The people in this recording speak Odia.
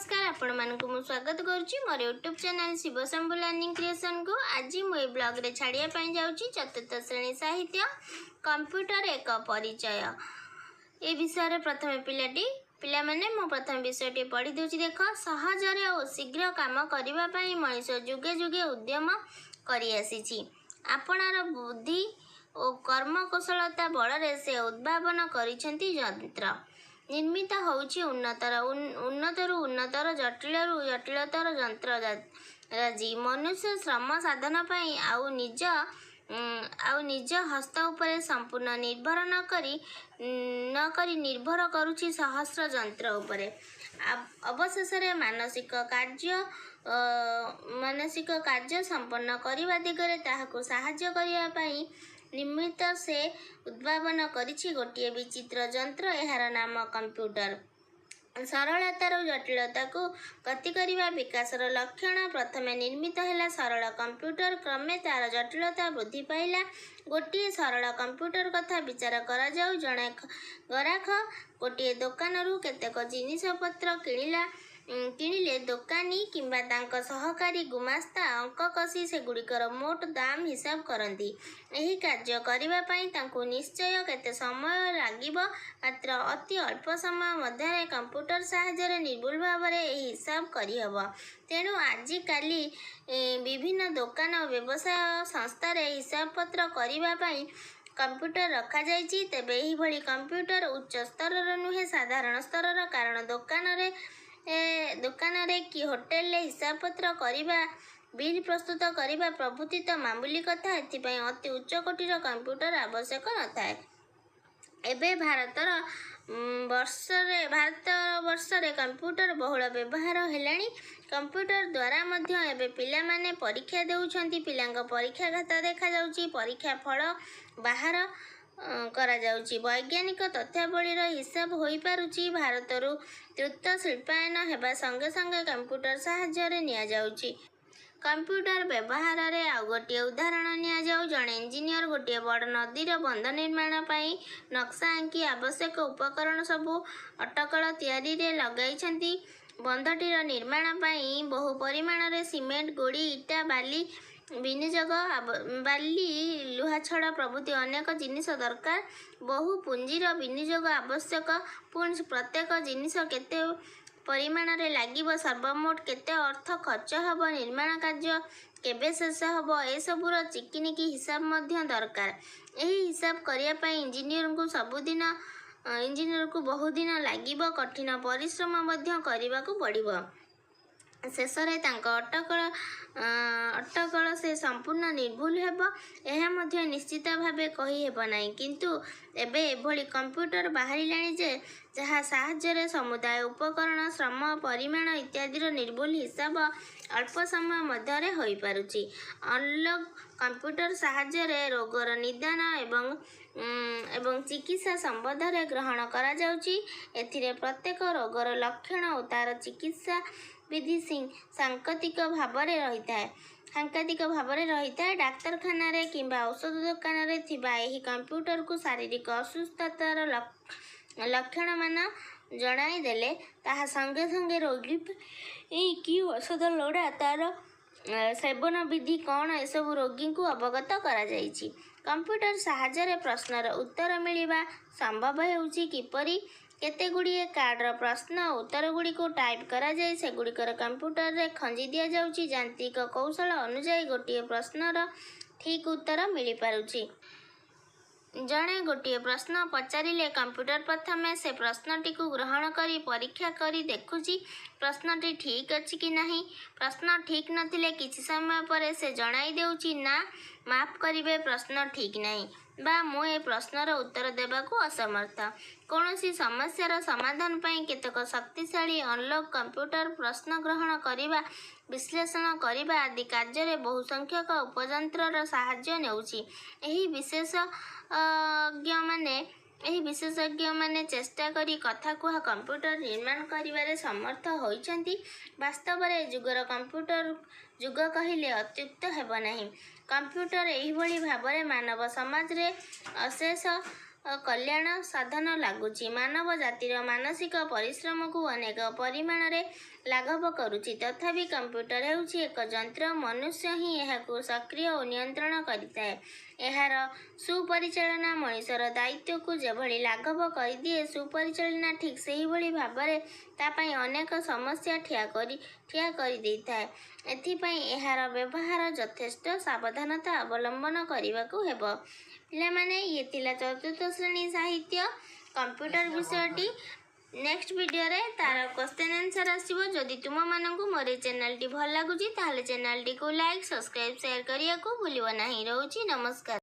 ନମସ୍କାର, ଆପଣମାନଙ୍କୁ ମୁଁ ସ୍ୱାଗତ କରୁଛି ମୋର ୟୁଟ୍ୟୁବ୍ ଚ୍ୟାନେଲ୍ ଶିବଶମ୍ଭୁ ଲର୍ଣ୍ଣିଂ କ୍ରିଏସନ୍କୁ। ଆଜି ମୁଁ ଏ ବ୍ଲଗ୍ରେ ଛାଡ଼ିବା ପାଇଁ ଯାଉଛି ଚତୁର୍ଥ ଶ୍ରେଣୀ ସାହିତ୍ୟ, କମ୍ପ୍ୟୁଟର ଏକ ପରିଚୟ। ଏ ବିଷୟରେ ପ୍ରଥମେ ପିଲାମାନେ, ମୁଁ ପ୍ରଥମେ ବିଷୟଟି ପଢ଼ି ଦେଉଛି, ଦେଖ। ସହଜରେ ଓ ଶୀଘ୍ର କାମ କରିବା ପାଇଁ ମଣିଷ ଯୁଗେ ଯୁଗେ ଉଦ୍ୟମ କରିଆସିଛି। ଆପଣାର ବୁଦ୍ଧି ଓ କର୍ମକୁଶଳତା ବଳରେ ସେ ଉଦ୍ଭାବନ କରିଛନ୍ତି ଯନ୍ତ୍ର। ନିର୍ମିତ ହେଉଛି ଉନ୍ନତରୁ ଉନ୍ନତର, ଜଟିଳରୁ ଜଟିଳତର ଯନ୍ତ୍ର ରାଜି। ମନୁଷ୍ୟ ଶ୍ରମ ସାଧନ ପାଇଁ ଆଉ ନିଜ ହସ୍ତ ଉପରେ ସମ୍ପୂର୍ଣ୍ଣ ନିର୍ଭର ନ କରି ନିର୍ଭର କରୁଛି ସହସ୍ର ଯନ୍ତ୍ର ଉପରେ। ଅବଶେଷରେ ମାନସିକ କାର୍ଯ୍ୟ ସମ୍ପନ୍ନ କରିବା ଦିଗରେ ତାହାକୁ ସାହାଯ୍ୟ କରିବା ପାଇଁ ନିମିତ୍ତ ସେ ଉଦ୍ଭାବନ କରିଛି ଗୋଟିଏ ବିଚିତ୍ର ଯନ୍ତ୍ର। ଏହାର ନାମ କମ୍ପ୍ୟୁଟର। ସରଳତାରୁ ଜଟିଳତାକୁ ଗତି କରିବା ବିକାଶର ଲକ୍ଷଣ। ପ୍ରଥମେ ନିର୍ମିତ ହେଲା ସରଳ କମ୍ପ୍ୟୁଟର। କ୍ରମେ ତାର ଜଟିଳତା ବୃଦ୍ଧି ପାଇଲା। ଗୋଟିଏ ସରଳ କମ୍ପ୍ୟୁଟର କଥା ବିଚାର କରାଯାଉ। ଜଣେ ଗରାଖ ଗୋଟିଏ ଦୋକାନରୁ କେତେକ ଜିନିଷପତ୍ର କିଣିଲେ ଦୋକାନୀ କିମ୍ବା ତାଙ୍କ ସହକାରୀ ଗୁମାସ୍ତା ଅଙ୍କ କଷି ସେଗୁଡ଼ିକର ମୋଟ ଦାମ ହିସାବ କରନ୍ତି। ଏହି କାର୍ଯ୍ୟ କରିବା ପାଇଁ ତାଙ୍କୁ ନିଶ୍ଚୟ କେତେ ସମୟ ଲାଗିବ। ମାତ୍ର ଅତି ଅଳ୍ପ ସମୟ ମଧ୍ୟରେ କମ୍ପ୍ୟୁଟର ସାହାଯ୍ୟରେ ନିର୍ଭୁଲ ଭାବରେ ଏହି ହିସାବ କରିହେବ। ତେଣୁ ଆଜିକାଲି ବିଭିନ୍ନ ଦୋକାନ ଓ ବ୍ୟବସାୟ ସଂସ୍ଥାରେ ହିସାବପତ୍ର କରିବା ପାଇଁ କମ୍ପ୍ୟୁଟର ରଖାଯାଇଛି। ତେବେ ଏହିଭଳି କମ୍ପ୍ୟୁଟର ଉଚ୍ଚ ସ୍ତରର ନୁହେଁ, ସାଧାରଣ ସ୍ତରର। କାରଣ ଦୋକାନରେ କି ହୋଟେଲରେ ହିସାବପତ୍ର କରିବା, ବିଲ୍ ପ୍ରସ୍ତୁତ କରିବା ପ୍ରଭୃତି ତ ମାମୁଲି କଥା। ଏଥିପାଇଁ ଅତି ଉଚ୍ଚକୋଟୀର କମ୍ପ୍ୟୁଟର ଆବଶ୍ୟକ ନଥାଏ। ଏବେ ଭାରତ ବର୍ଷରେ କମ୍ପ୍ୟୁଟର ବହୁଳ ବ୍ୟବହାର ହେଲାଣି। କମ୍ପ୍ୟୁଟର ଦ୍ୱାରା ମଧ୍ୟ ଏବେ ପିଲାମାନେ ପରୀକ୍ଷା ଦେଉଛନ୍ତି। ପିଲାଙ୍କ ପରୀକ୍ଷା ଖାତା ଦେଖାଯାଉଛି, ପରୀକ୍ଷା ଫଳ ବାହାର କରାଯାଉଛି, ବୈଜ୍ଞାନିକ ତଥ୍ୟାବଳୀର ହିସାବ ହୋଇପାରୁଛି। ଭାରତରୁ ଦ୍ରୁତ ଶିଳ୍ପାୟନ ହେବା ସଙ୍ଗେ ସଙ୍ଗେ କମ୍ପ୍ୟୁଟର ସାହାଯ୍ୟରେ ନିଆଯାଉଛି। କମ୍ପ୍ୟୁଟର ବ୍ୟବହାରରେ ଆଉ ଗୋଟିଏ ଉଦାହରଣ ନିଆଯାଉ। ଜଣେ ଇଞ୍ଜିନିୟର ଗୋଟିଏ ବଡ଼ ନଦୀର ବନ୍ଧ ନିର୍ମାଣ ପାଇଁ ନକ୍ସା ଆଙ୍କି ଆବଶ୍ୟକ ଉପକରଣ ସବୁ ଅଟକଳ ତିଆରିରେ ଲଗାଇଛନ୍ତି। ବନ୍ଧଟିର ନିର୍ମାଣ ପାଇଁ ବହୁ ପରିମାଣରେ ସିମେଣ୍ଟ, ଗୋଡ଼ି, ଇଟା, ବାଲି, ଲୁହାଛଡ଼ ପ୍ରଭୃତି ଅନେକ ଜିନିଷ ଦରକାର। ବହୁ ପୁଞ୍ଜିର ବିନିଯୋଗ ଆବଶ୍ୟକ। ପୁଣି ପ୍ରତ୍ୟେକ ଜିନିଷ କେତେ ପରିମାଣରେ ଲାଗିବ, ସର୍ବମୋଟ କେତେ ଅର୍ଥ ଖର୍ଚ୍ଚ ହେବ, ନିର୍ମାଣ କାର୍ଯ୍ୟ କେବେ ଶେଷ ହେବ, ଏସବୁର ଚିକିମିକି ହିସାବ ମଧ୍ୟ ଦରକାର। ଏହି ହିସାବ କରିବା ପାଇଁ ଇଞ୍ଜିନିୟରଙ୍କୁ ବହୁଦିନ ଲାଗିବ, କଠିନ ପରିଶ୍ରମ ମଧ୍ୟ କରିବାକୁ ପଡ଼ିବ। ଶେଷରେ ତାଙ୍କ ଅଟକଳ ଯେ ସମ୍ପୂର୍ଣ୍ଣ ନିର୍ଭୁଲ ହେବ, ଏହା ମଧ୍ୟ ନିଶ୍ଚିତ ଭାବେ କହି ହେବ ନାହିଁ। କିନ୍ତୁ ଏବେ ଏଭଳି କମ୍ପ୍ୟୁଟର ବାହାରିଲାଣି ଯେ ଯାହା ସାହାଯ୍ୟରେ ସମୁଦାୟ ଉପକରଣ, ଶ୍ରମ, ପରିମାଣ ଇତ୍ୟାଦିର ନିର୍ଭୁଲ ହିସାବ ଅଳ୍ପ ସମୟ ମଧ୍ୟରେ ହୋଇପାରୁଛି। ଅନଲଗ୍ କମ୍ପ୍ୟୁଟର ସାହାଯ୍ୟରେ ରୋଗର ନିଦାନ ଏବଂ ଚିକିତ୍ସା ସମ୍ବନ୍ଧରେ ଗ୍ରହଣ କରାଯାଉଛି। ଏଥିରେ ପ୍ରତ୍ୟେକ ରୋଗର ଲକ୍ଷଣ ଓ ତାର ଚିକିତ୍ସା ବିଧି ସାଙ୍କେତିକ ଭାବରେ ରହିଥାଏ। ଡାକ୍ତରଖାନାରେ କିମ୍ବା ଔଷଧ ଦୋକାନରେ ଥିବା ଏହି କମ୍ପ୍ୟୁଟରକୁ ଶାରୀରିକ ଅସୁସ୍ଥତାର ଲକ୍ଷଣମାନ ଜଣାଇଦେଲେ ତାହା ସଙ୍ଗେ ସଙ୍ଗେ ରୋଗୀ ପାଇଁ କି ଔଷଧ ଲୋଡ଼ା, ତାର ସେବନ ବିଧି କ'ଣ, ଏସବୁ ରୋଗୀଙ୍କୁ ଅବଗତ କରାଯାଇଛି। କମ୍ପ୍ୟୁଟର ସାହାଯ୍ୟରେ ପ୍ରଶ୍ନର ଉତ୍ତର ମିଳିବା ସମ୍ଭବ ହେଉଛି କିପରି? କେତେଗୁଡ଼ିଏ କାର୍ଡ଼ର ପ୍ରଶ୍ନ ଓ ଉତ୍ତରଗୁଡ଼ିକୁ ଟାଇପ୍ କରାଯାଇ ସେଗୁଡ଼ିକର କମ୍ପ୍ୟୁଟରରେ ଖଞ୍ଜି ଦିଆଯାଉଛି। ଯାନ୍ତ୍ରିକ କୌଶଳ ଅନୁଯାୟୀ ଗୋଟିଏ ପ୍ରଶ୍ନର ଠିକ୍ ଉତ୍ତର ମିଳିପାରୁଛି। ଜଣେ ଗୋଟିଏ ପ୍ରଶ୍ନ ପଚାରିଲେ କମ୍ପ୍ୟୁଟର ପ୍ରଥମେ ସେ ପ୍ରଶ୍ନଟିକୁ ଗ୍ରହଣ କରି ପରୀକ୍ଷା କରି ଦେଖୁଛି, ପ୍ରଶ୍ନଟି ଠିକ୍ ଅଛି କି ନାହିଁ। ପ୍ରଶ୍ନ ଠିକ୍ ନଥିଲେ କିଛି ସମୟ ପରେ ସେ ଜଣାଇ ଦେଉଛି, "ନା, ମାଫ କରିବେ, ପ୍ରଶ୍ନ ଠିକ୍ ନାହିଁ" ବା "ମୁଁ ଏ ପ୍ରଶ୍ନର ଉତ୍ତର ଦେବାକୁ ଅସମର୍ଥ"। କୌଣସି ସମସ୍ୟାର ସମାଧାନ ପାଇଁ କେତେକ ଶକ୍ତିଶାଳୀ ଅନଲଗ୍ କମ୍ପ୍ୟୁଟର ପ୍ରଶ୍ନ ଗ୍ରହଣ କରିବା, ବିଶ୍ଳେଷଣ କରିବା ଆଦି କାର୍ଯ୍ୟରେ ବହୁ ସଂଖ୍ୟକ ଉପଯନ୍ତ୍ରର ସାହାଯ୍ୟ ନେଉଛି। ଏହି ବିଶେଷଜ୍ଞମାନେ ଚେଷ୍ଟା କରି କଥାକୁହା କମ୍ପ୍ୟୁଟର ନିର୍ମାଣ କରିବାରେ ସମର୍ଥ ହୋଇଛନ୍ତି। ବାସ୍ତବରେ ଏ ଯୁଗର କମ୍ପ୍ୟୁଟର ଯୁଗ କହିଲେ ଅତ୍ୟୁକ୍ତି ହେବ ନାହିଁ। କମ୍ପ୍ୟୁଟର ଏହିଭଳି ଭାବରେ ମାନବ ସମାଜରେ ଅଶେଷ କଲ୍ୟାଣ ସାଧନ ଲାଗୁଛି। ମାନବ ଜାତିର ମାନସିକ ପରିଶ୍ରମକୁ ଅନେକ ପରିମାଣରେ ଲାଘବ କରୁଛି। ତଥାପି କମ୍ପ୍ୟୁଟର ହେଉଛି ଏକ ଯନ୍ତ୍ର। ମନୁଷ୍ୟ ହିଁ ଏହାକୁ ସକ୍ରିୟ ଓ ନିୟନ୍ତ୍ରଣ କରିଥାଏ। ଏହାର ସୁପରିଚାଳନା ମଣିଷର ଦାୟିତ୍ୱକୁ ଯେଭଳି ଲାଘବ କରିଦିଏ, ସୁପରିଚାଳନା ଠିକ୍ ସେହିଭଳି ଭାବରେ ତା ପାଇଁ ଅନେକ ସମସ୍ୟା ଠିଆ କରିଦେଇଥାଏ। ଏଥିପାଇଁ ଏହାର ବ୍ୟବହାର ଯଥେଷ୍ଟ ସାବଧାନତା ଅବଲମ୍ବନ କରିବାକୁ ହେବ। ପିଲାମାନେ, ଇଏ ଥିଲା ଚତୁର୍ଥ ଶ୍ରେଣୀ ସାହିତ୍ୟ କମ୍ପ୍ୟୁଟର ବିଷୟଟି। ନେକ୍ସଟ ଭିଡ଼ିଓରେ ତାର କ୍ୱେଶ୍ଚନ୍ ଆନ୍ସର୍ ଆସିବ। ଯଦି ତୁମମାନଙ୍କୁ ମୋର ଏ ଚ୍ୟାନେଲଟି ଭଲ ଲାଗୁଛି, ତାହେଲେ ଚ୍ୟାନେଲଟିକୁ ଲାଇକ୍, ସବସ୍କ୍ରାଇବ୍, ସେୟାର କରିବାକୁ ଭୁଲିବ ନାହିଁ। ରହୁଛି, ନମସ୍କାର।